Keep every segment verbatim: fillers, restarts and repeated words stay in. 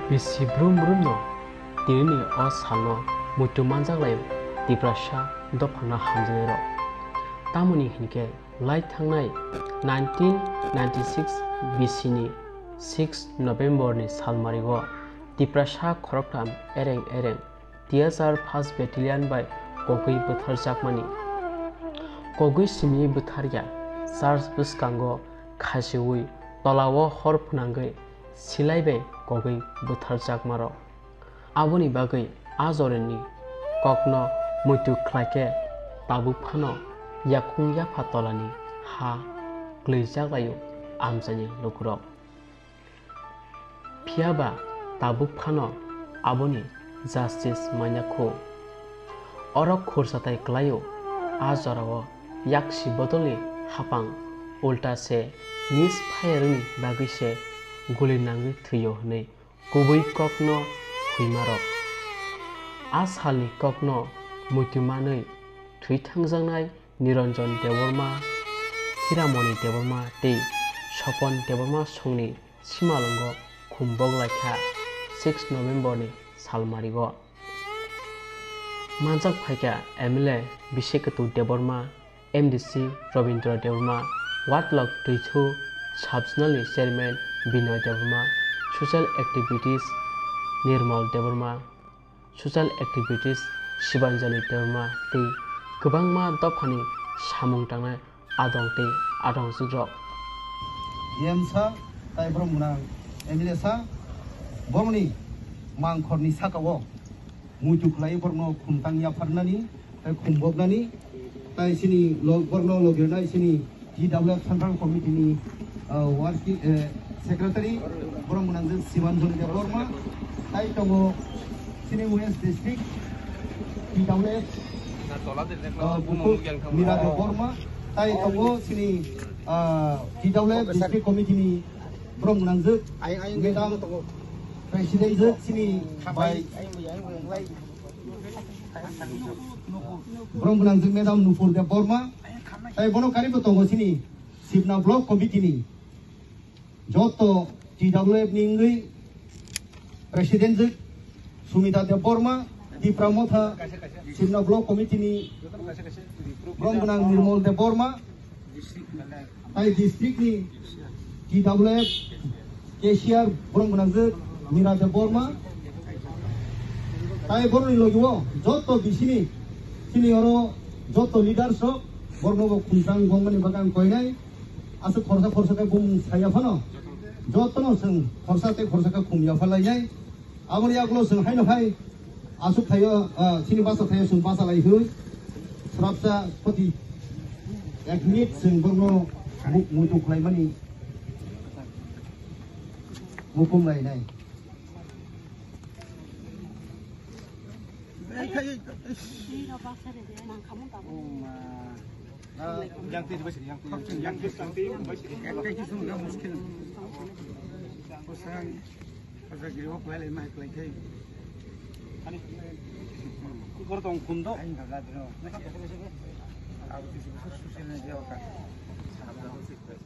Bisi brum brumno tinini o salno muitu manjaklai Tiprasa dophano hamjaknairok. Tamoni hinkhe lai thangnai nineteen ninety-six bisini six November ni salmari o Tiprasa khoroktham ereng ereng T S R first Battalion bai kogwi bwtharjakmani. Kogwi simi bwtharya, church bwskango khasiui tolao hor phwnangwi silai bai kogwi bwtharjakmarok. Aboni bagwi a jorani kokno muitu khlaikhe tabuk phano yakhung yapha tolani ha kwlwijak laio amchaini lukurok. Phiya ba tabuk phano aboni justice manya kho. Oro khursatai kwlaio, a jorao yaksi bodolni hapang ulta se miss fire ni bagwi se guli nangwi thwio hwnwi kubui kokno huimarok. A salni kokno muitu manwi thwi thangjaknai Niranjan Debbarma, Hiramoni Debbarma tei Sopon Debbarma songni simalwngo khumbok laikha six November ni salmarigo. Manjak phaikha M L A Bisheketu Debbarma, M D C Robindra Debbarma, Ward Lok Twithu, Sub-Zonal ni Chairman Binoy Debbarma, Social Activities Nirmal Debbarma, Social Activities Sibanjali Debbarma tei kwbangma dophani samung tangnai adong tei adongsukrok. D M sa tai borok mwnang M L A sa borokni mangkhorni sakao muitu khlai borokno khumtang yapharnani tai khumboknani tai sini log borokno logirnai sini T W F Central Committee ni, uh, working, uh, secretary borok mwnang Simanjali Debbarma tai tongo sini West District T W F, uh, buku Mira Debbarma tai tongo sini, uh, T W F District Committee ni borok mwnang Madam President sini bai borok mwnang Madam Nupur Debbarma tai bono karibo tongo sini Sibna Block Committee ni joto T W F ni wngwi President Sumita Debbarma, Tipra Motha Sibna Block Committee ni borok mwnang Nirmal Debbarma, tai district ni T W F cashier borok mwnang Mira Debbarma, tai borokni logi o joto bisini sini oro joto leaders rok borokno bo khumsang gongmani bagwi ang koinai. Aswk khorsa khorsa khe bumung saya phano jotono chwng khorsa tei khorsa khe khum yapha lainai. Aboni yagulo chwng haino hai aswk thaio, ah, chini basa thaio chwng basa lai hwnwi srapsa khoti ek minute chwng borokno mu-, muitu khlaimani mukum lainai.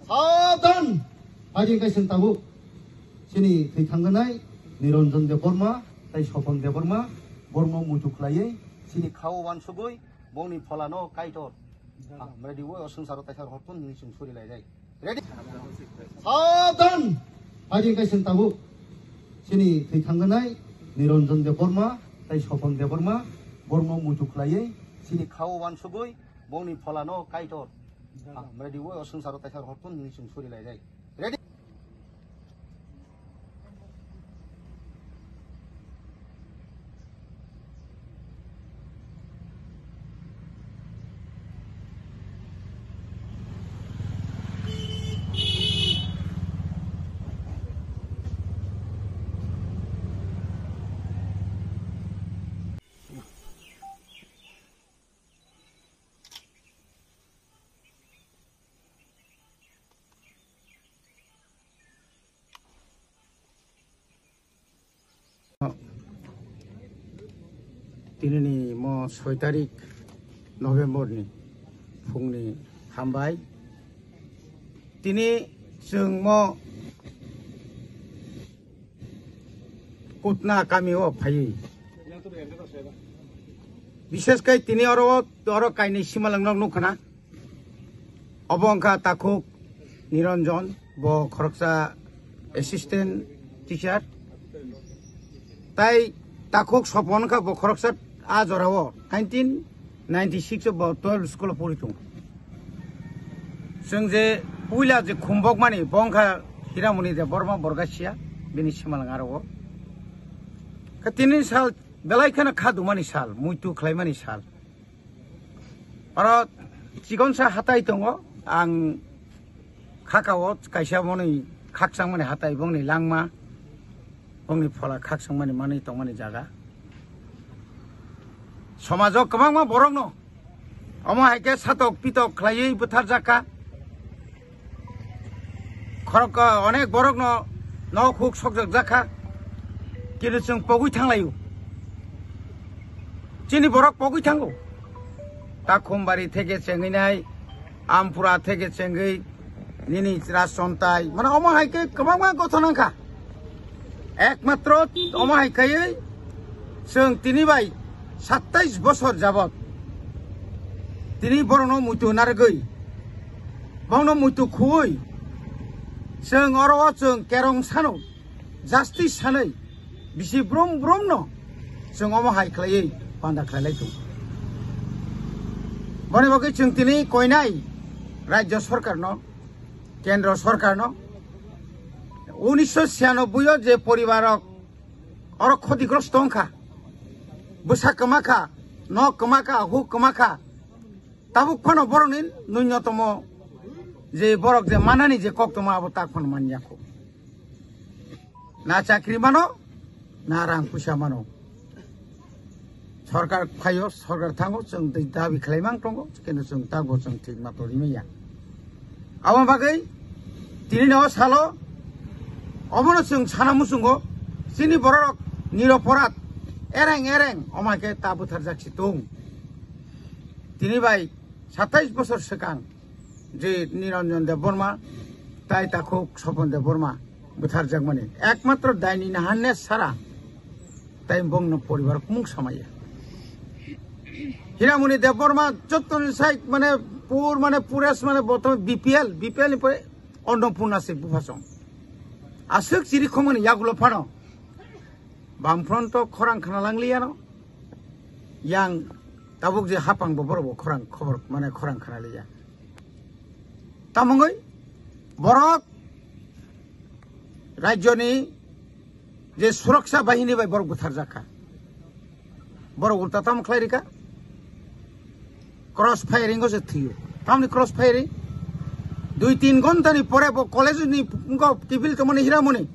Sabdan! Agi kaisa tabuk. Chini thwi thangjanai Niranjan Debbarma tei Sopon Debbarma borokno muitu khlaiwi chini khao uansugwi bongni pholano Kaitor, ah, mredi o swngcharo taisa rok ton hwnwi chwng suri lainai. Ready? Sabdan! Agi kaisa tabuk. Chini thwi thangjanai Niranjan Debbarma tei Sopon Debbarma borokno muitu khlaiwi chini khao uansugwi bongni pholano Kaitor, ah, mredi o swngcharo taisa rok ton hwnwi chwng suri lainai. Ready? Tinini mo soi tarik November ni phungni hambai. Tini chwng mo Kutna kami o phaiwi. Bishes kai tini oro, oro kainwi simalwng nok nukha na. Obo wngkha takhuk Niranjan, bo khoroksa assistant teacher. Tai takhuk Sopon wngkha bo khoroksa a jorao nineteen ninety six o bo twelve school o pori tongo. Chwng je puila je khumbok mani bo wngkha Hiramoni Debbarma Borgasia, bini simalwng aro o. Khe tini sal belai kheno kha dumani sal, muitu khlaimani sal. Oro chikonsa hatai tongo, ang khakao kaisa boni khakchangmani hatai, bongni langma, bongni phola khakchangmani manwi tongmani jaga. Somajo kwbangma borokno omo hai khe satok pitok khlaiwi bwtharjakha. Khorok, onek borokno nok huk sokjakjakha. Kintu chwng pogwi thanglaio. Chini borok pogwi thango. Takhumbari theke chengwi nai, Ampura theke chengwi, nini Rajchontai. Mane omo hai khe kwbangma gothon wngkha. Ekmatro omo hai khaiwi chwng tini bai satais bosor jabot tini borokno muitu narwgwi, borokno muitu khuwi chwng oro o chwng kerong sano justice sanwi bisi brum brumno chwng omo hai khlaiwi panda khlailai tongo. Boni bagwi chwng tini koinai rajya sorkarno, kendro sorkarno, unisho siyanoboi o je poribarok oro khotigrosto wngkha, bwsa kwma kha, nok kwma kha, huk kwma kha, tabuk phano borokni nunyotomo je borok je manani je koktwma abo tak phano manya kho. Na chakri mano, na rang puisa mano. Sorkar phaio, sorkar thango, chwng tei dabi khlaimang tongo, kintu chwng tabuk chwng thik ma tori manya. Abo bagwi tini no salo obono chwng sana muchungo, chini bororok niroporat ereng ereng omo hai khe ta bwtharjak si tong. Tini bai satais bosor swkang je Niranjan Debbarma tai takhuk Sopon Debbarma bwtharjakmani ekmatro daini nahanne sara tai bongno poribar kumung samaya. Hiramoni Debbarma jottoni sai mane pur mane pures mane botom B P L, B P L ni pore Annapurna se buphasong. Aswk chiri khomani yagulo phano. Bamfront to khorang khana langliyano. Yang tabuk je hapang bo borok bo khorang khobor mane khorang khana liya. Tamungoi borok rajyoni je suraksa bahini bai borok butharjakha. Borok ulta tamo khlai rika? Cross firing o se thwiyo. Tamni cross firing? Dui tin ghonta ni pore bo college ni wngkha tibil tongmani Hiramoni.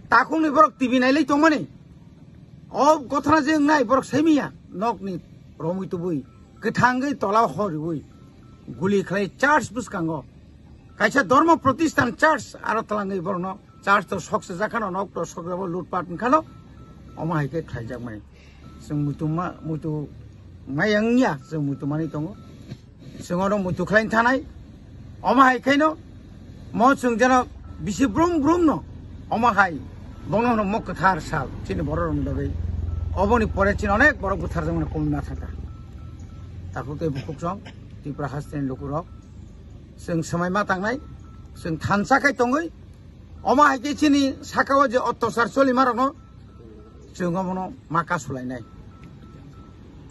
Takhukni borok T V nailai tongmani. O gothana je wngnai borok saimiya. Nokni romwi tubui. Kwthangwi tola horiwi. Guli khlai church bwskango. Kaisa dhormo protisthan church aro twlangwi borokno. Church to sok se jakhano, nok to sok jabo lutpat wngkhano, omo hai khe khlaijakmani. Chwng muitu ma-, muitu maya wngya, chwng muitu manwi tongo. Chwng ono muitu khlaina thanai. Omo hai khaino, mo chwng jeno bisi brum brum no, omo hai, bono hwno mo kwthar sal, chini borok rokni bagwi. Oboni pore chini onek borok bwtharjakmani kumna thangkha. Takhuk tei bukhuk chwng, Tripura hasteni lukurok. Chwng swmai ma tangnai, chwng thansa khai tongwi, Omo hai khe chini saka o je ottosar cholimarokno chwng omono ma kasulainai.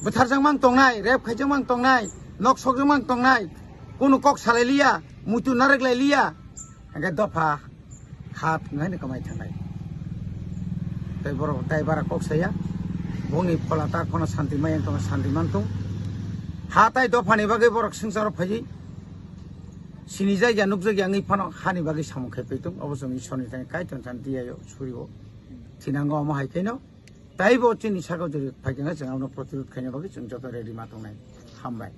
Bwtharjak mang tongnai, rep khaijak mang tongnai, nok sokjak mang tongnai, kunu kok salai liya, muitu narwk lai liya, hingke dopha hat wnghaino kwmai thangnai. Tei borok tai bara kok saya, bongni phola tak phano santi maya wngtongma santi mantung. Ha tai dophani bagwi borok swngcharo phaiwi. Sinijak ya, nukjak ya wngwi phano hani bagwi samung khai paitung, obo chwng Isorni thani Kaitor thani diyayo surio thinango. Omo hai khaino taibo chini sakao jori phaikhe chwng abono protirod khaina bagwi chwng joto ready ma tongnai. Hambai.